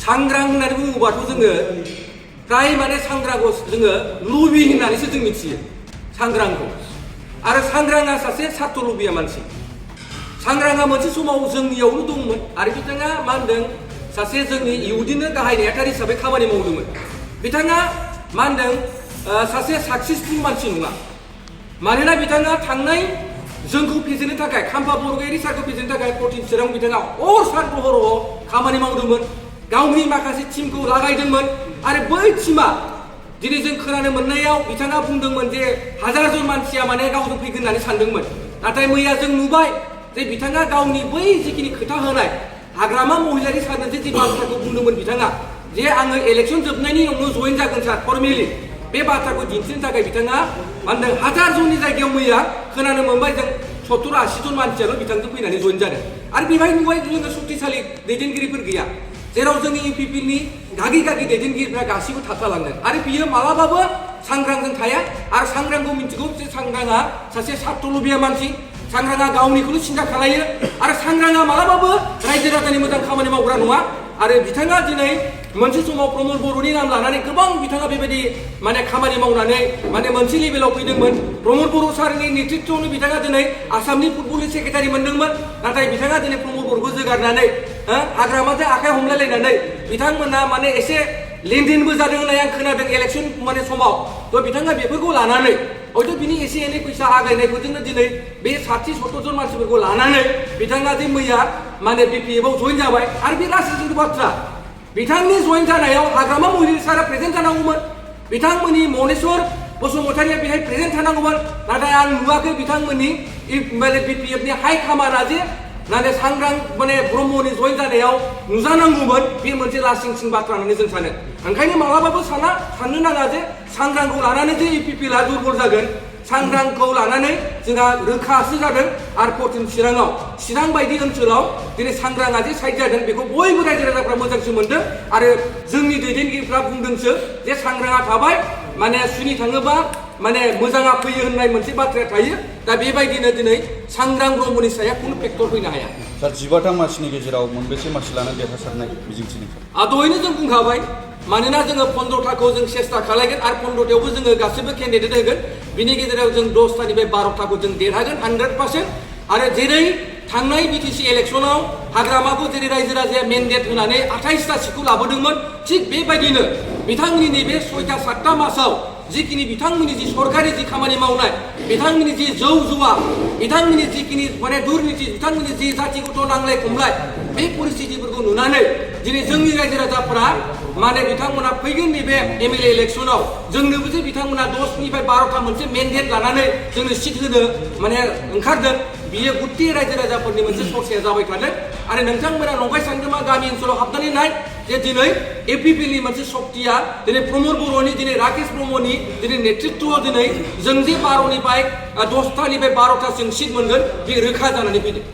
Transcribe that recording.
सांग्रां होननानै बुङोबाथ' जोङो फ्राय माने सांग्रांखौ जोङो लुबि होननानैसो जों मिथियो सांग्रांखौ आरो सांग्रांआ सासे सार्थ लुबिया मानसि सांग्रांआ मोनसे समाव जोंनियावनो दंमोन आरो बिथाङा मा होनदों सासे जोंनि इहुदिनो गाहाय नेहाथारि हिसाबै खामानि मावदोंमोन बिथाङा मा होनदों सासे साक्सेसफुल मानसि नङा मानोना बिथाङा थांनाय जोंखौ फेजेननो थाखाय खाम्फा बरगयारि सारखौ फेजेननो थाखाय 14 चिरां बिथाङा हर सान हराव खामानि मावदोंमोन गावनि माखासे टीमखौ लागायदोंमोन आरो बै टीमा दिनै जों खोनानो मोननायाव बिथाङा बुंदोंमोन जे 1000 जन मानसिया माने गावजों फैगोन होननानै सानदोंमोन नाथाय मैया जों नुबाय जे बिथाङा गावनि बै जिखिनि खोथा होनाय हाग्रामा महिलारि सारनो जे बाथ्राखौ बुंदोंमोन बिथाङा जे आङो इलेक्शन जोबनायनि उनाव जइन जागोन सार फर्मेलि बे बाथ्राखौ दिन्थिनो थाखाय बिथाङा मा होनदों 1000 जननि जायगायाव मैया खोनानो मोनबाय जों 70-80 जन मानसियाल' बिथांजों फैनानै जइन जादों आरो बेवहाय नुबाय जोङो शक्तिशाली दैदेनगिरिफोर गैया जेराव जोंनि इउपिपिनि गागि दैदेनगिरिफ्रा गासिबो थाबथालांदों आरो बियो मालाबाबो सांग्रांजों थाया आरो सांग्रांखौ मिन्थिगौ जे सांग्रांआ सासे सार्थ लुबिया मानसि सांग्रांआ गावनिखौल' सिन्था खालायो आरो सांग्रांआ मालाबाबो रायजो राजानि मोजां खामानि मावग्रा नङा आरो बिथाङा दिनै मोनसे समाव प्रमद बर'नि नाम लानानै गोबां बिथाङा बेबायदि माने खामानि मावनानै माने मोनसे लेभेलाव फैदोंमोन प्रमद बर' सारनि नेतृत्वआवनो बिथाङा दिनै आसामनि फुटबलनि सेक्रेटारि मोनदोंमोन नाथाय बिथाङा दिनै प्रमद बर'खौ जोगारनानै हाग्रामाजों आखाइ हमलायलायनानै बिथांमोना माने एसे लेनदेनबो जादों होननाय आं खोनादों इलेक्शन माने समाव थ' बिथाङा बेफोरखौ लानानै हयथ' बिनि एसे एनै फैसा आग्लायनायखौजोंनो दिनै बे 60-70 जन मानसिफोरखौ लानानै बिथाङा जे मैया माने बिपिएफआव जइन जाबाय आरो बे गासैबो बाथ्रा बिथांनि जइन जानायाव हाग्रामा महिलारि सारा प्रेजेन्ट जानांगौमोन बिथांमोननि मनेस्वर बसुमतारिया बेहाय प्रेजेन्ट थानांगौमोन नाथाय आं नुवाखै बिथांमोननि माने बिपिएफनि हाइ कामाना जे नाथाय सांग्रां माने ब्रह्मनि जइन जानायाव नुजानांगौमोन बे मोनसे लासिंसिं बाथ्रा होननानै जों सानो ओंखायनो मालाबाबो साननो नाङा जे सांग्रांखौ लानानै जे इउपिपिएलआ दुर्बल जागोन सांग्रांखौ लानानै जोंहा रोखासो जादों आरो 14 चिरां बायदि ओनसोलाव दिनै सांग्रांआ जे साइड जादों बेखौ बयबो रायजो राजाफ्रा मोजांसो मोनदों आरो जोंनि दैदेनगिरिफ्रा बुंदोंसो जे सांग्रांआ थाबाय माने सुनि थाङोबा माने मोजाङा फैयो होननाय मोनसे बाथ्राया थायो दा बेबायदिनो दिनै सांग्रां ब्रह्मनि साया खुनु फेक्टर फैनो हाया सार 15था मासिनि गेजेराव मोनबेसे मासि लानानै देरहासारनाय मिजिंथिदों दहायनो जों बुंखाबाय मानोना जोङो 15थाखौ जों सेस्था खालायगोन आरो 15थायावबो जोङो गासिबो केन्डिडेट होगोन बिनि गेजेराव जों 10थानिफ्राय 12थाखौ जों देरहागोन 100% आरो जेरै थांनाय बिटिसि इलेक्शनाव हाग्रामाखौ जेरै रायजो राजाया मेन्डेट होनानै 28टा सिटखौ लाबोदोंमोन थिग बेबायदिनो बिथांमोननि नैबे 6-7टा मासाव जिखिनि बिथांमोननि जि सरकारि जि खामानि मावनाय बिथांमोननि जि जौ जुवा बिथांमोननि जिखिनि माने दुर्निति बिथांमोननि जि जातिगत नांलाय खमलाय बे परिस्थितिफोरखौ नुनानै दिनै जोंनि रायजो राजाफोरा माने बिथांमोना फैगोन नैबे एमएलए इलेक्शनाव जोंनोबो जे बिथांमोना 10निफ्राय 12था मोनसे मेन्डेट लानानै जोंनो सिट होनो माने ओंखारदों बियो गुत्ति रायजो राजाफोरनि मोनसे सरसाया जाबाय थादों आरो नोंथांमोना नंखाय सानदोंबा गामि ओनसोलाव हाबनानै नाय जे दिनै एपिपिएलनि मोनसे शक्तिया दिनै प्रमद बर'नि दिनै राकेश ब्रह्मनि दिनै नेतृत्वआव दिनै जों जे 12निफ्राय 10थानिफ्राय 12थासिम सिट मोनगोन बे रोखा जानानै फैदों